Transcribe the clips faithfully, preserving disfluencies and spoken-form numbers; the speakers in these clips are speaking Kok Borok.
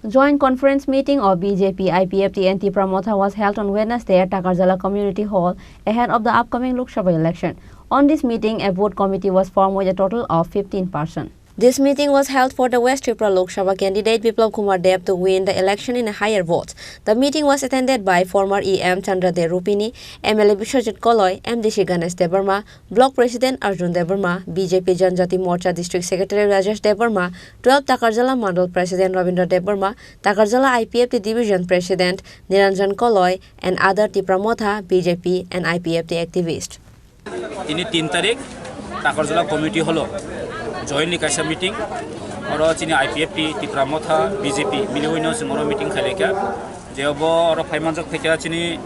Joint conference meeting of B J P, I P F T and Tipra Motha was held on Wednesday at Takarjala Community Hall ahead of the upcoming Lok Sabha election. On this meeting, a vote committee was formed with a total of fifteen person. This meeting was held for the West Tripura Lok Sabha candidate Biplab Kumar Deb to win the election in a higher vote. The meeting was attended by former E M Chandra De Rupini, M L A Biswajit Koloi, M D C Ganesh Debbarma, Block President Arjun Debbarma, B J P Janjati Morcha District Secretary Rajesh Debbarma, twelve Takarjala Mandal President Rabindra Debbarma, Takarjala I P F T Division President Niranjan Koloi, and other Tipra Motha, B J P, and I P F T activists. Tini tin tarik Takarjala Committee Hall o jointly kaisa meeting. Oro chini I P F T, Tipra Motha, B J P miliwino chwng oro meeting khailai kha. Je obo oro phaimanjak phaikha chini,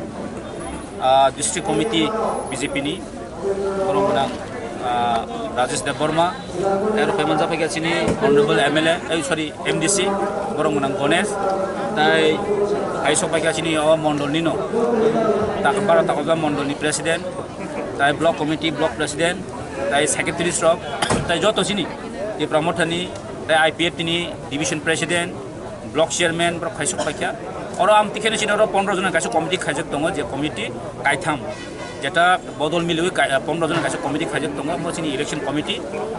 ah, District Committee B J P ni borok gwnang, ah, Rajesh Debbarma, tei oro phaimanjak phaikha chini Honorable M L A, eh, sorry, M D C, borok gwnang Ganesh, tei hai sok phaikha chini o mondol nino, tak-, Bharat Takarjala Mondol ni President, tei Block Committee, Block President, tei Secretaries rok, tei joto chini Tipra Motha ni, tei I P F T ni Division President, Block Chairman, borok khaisok paikha. Oro amtwi kheno chini oro pondro jona kaisa committee khaijak tongo, je committee kaitham, jeta bodol milwi kai-, pondro jona kaisa committee khaijak tongo, omo chini election committee.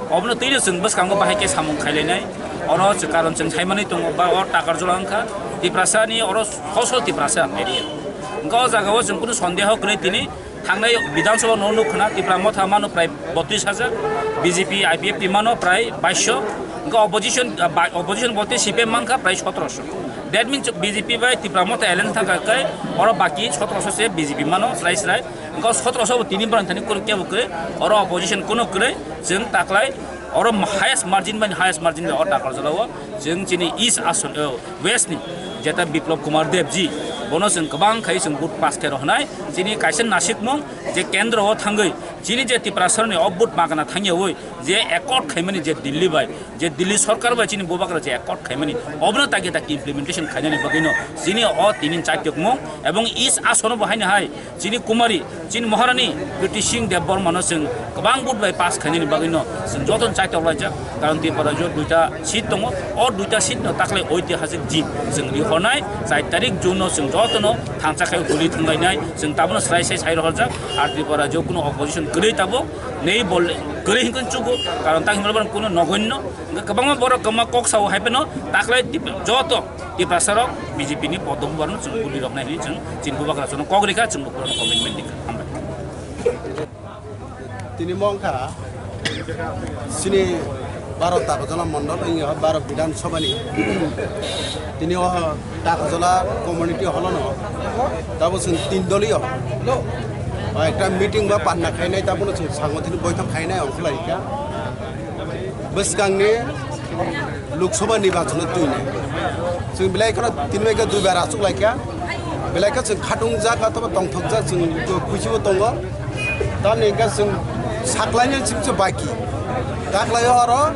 Obono twino chwng bwskango bahai khe samung khailainai. Oro chwng karon chwng saimani tongo, ba o Takarjala wngkha Tiprasa ni oro sosol Tiprasa area. Wngkha o jaga o chwng kunu sondeho kwrwi tini. Thangnai Bidhan Sabha no nuk khna Tipra Motha mano prai botris hajar, B J P I P F T mano prai baisho, wngkha opposition, ah, ba-, opposition bolte C P M mankha prai sotoroso. That means B J P bai Tipra Motha alliance thangkha khe oro baki sotoroso se B J P mano srai srai. Wngkha sotoroso bo tini borang thani kunu kebo kwrwi, oro opposition kunu kwrwi, chwng taklai oro highest margin bai highest margin bai o Takarjala o chwng chini East Assam, oh, West ni jeta Biplab Kumar Deb ji, bono chwng kwbang khai chwng vote pass khe rohonai. Chini kaisa nasikmung je kendro o thangwi chini je Tiprasa ni o vote magana thangyawi je accord khaimani je Delhi bai, je Delhi sorkar bai chini bubagra je accord khaimani, obono tagi tagi implementation khainani bagwino chini o tini chaityokmung ebong East Assam bo haino hai chini Kumari, chini Maharani Kriti Singh Debbarmano chwng kwbang vote bai pass khainani bagwino chwng jotono chaitok laijak. Karon Tripura rajyo duita seat tongo, o duita seat no taklai oitihasik jit chwng rihornai, char tarik June no chwng jotono thansa khai holi thanglainai, chwng tabono srai sai sai rohorjak. Ar Tripura rajyo kuno opposition kwrwi tabuk nei bol kwrwi hinkhe chugo, karon tang himlai borok kuno nogoinno, hingke kwbangma borok kwma kok sao hai phano taklai Trip-, joto Tiprasa rok B J P ni podok bubar no chwng buli rok nai hinwi chwng chini bubagra chwng kok rikha, chwng bubagra no commitment rikha. Hambai. Tini mongkha chini baro Takarjala mondol wngya baro Bidhan Sabha ni tini o Takarjala community hall no tabo chwng tin doliyo ekta meeting ba panna khainai, tabo no chwng sango tini boithok khainai ongkhlai kha. Bwskangni Lok Sabha nirbachon o twinai. Chwng belai kheno tini bai khe duibar achuk lai kha. Belai khe chwng khatung jak athoba tongthok jak chwng kuichibo tongo. Tamni hwnkhe chwng saklaini chwngse baki. Taklaio oro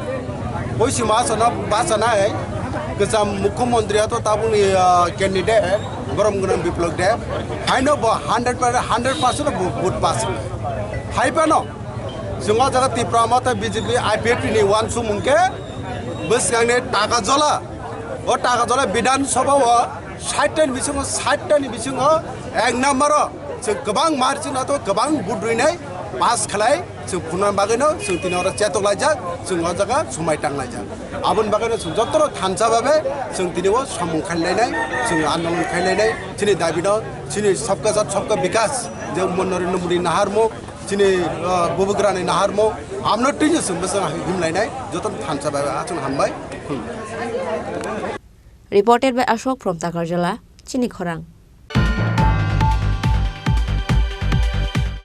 boisi machano bachanai kwcham mukhyamantri ato tabukni, ah, candidate borom gwnang Biplab Deb. Haino bo hundred percent, hundred percent bo vote pass. Hai phano Chwng o jaga Tipra Motha B J P I P F T ni uansukmung khe bwskangni Takarjala. O Takarjala Bidhan Sabha o sait ta ni bisingo, sait ta ni bisingo ek number o chwng kwbang margin o to kwbang vote rwinai pass khlai chwng phunukna bagwi no chwng tini oro chetok laijak, chwng o jaga swmai tang laijak. Aboni bagwi no chwng jotono thansa babe chwng tini o samung khainai nai, chwng andolon khainai nai, chini dabi no, chini sabka sath sabka bikas, je Narendra Modi naharmung, Chini, ah, bubagrani naharmung, amno twijo chwng bwswk himlainai, jotono thansa bai bai, aswk hambai. Hmm. Reported by Ashok from Takarjala, Chini Khorang.